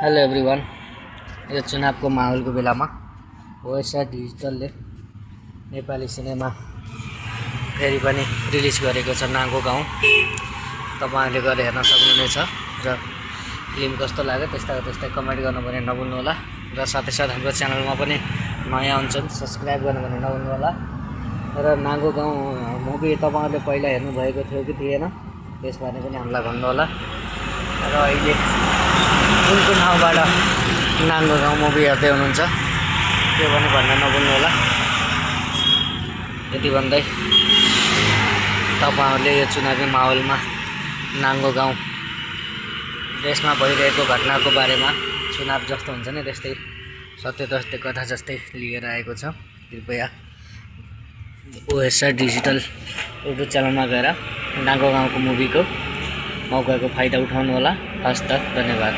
Hello everyone. यो चुनावको माहौलको बेलामा ओएसआर डिजिटलले नेपाली सिनेमा फेरि पनि रिलिज गरेको छ नाङ्गो गाउँ। तपाईहरुले गएर हेर्न सक्नुहुनेछ र फिल्म कस्तो लाग्यो त्यस्तै कमेन्ट गर्नु भने नभुल्नु होला र साथै साथ हाम्रो च्यानलमा पनि नयाँ हुन्छन् सब्स्क्राइब गर्नु भने नभुल्नु होला। र नाङ्गो गाउँ मुभी तपाईहरुले पहिला हेर्नु भएको थियो कि थिएन त्यसबारे पनि हामीलाई भन्नु होला। र अहिले कुन ठाउँबाट नाङ्गो गाउँ मुभी हेर्दै हुनुहुन्छ त्यो पनि भन्न नभुल्नु होला। यति भन्दै तपाईहरुले यो चुनावी माहौलमा नाङ्गो गाउँ देशमा भइरहेको घटनाको बारेमा चुनाव जस्तो हुन्छ नि त्यस्तै सत्य कथा जस्तै लिएर आएको छ। कृपया ओएसआर डिजिटल युट्युब च्यानलमा गएर नाङ्गो गाउँको मुभीको मौकाको फाइदा उठाउनु होला। हस्त धन्यवाद।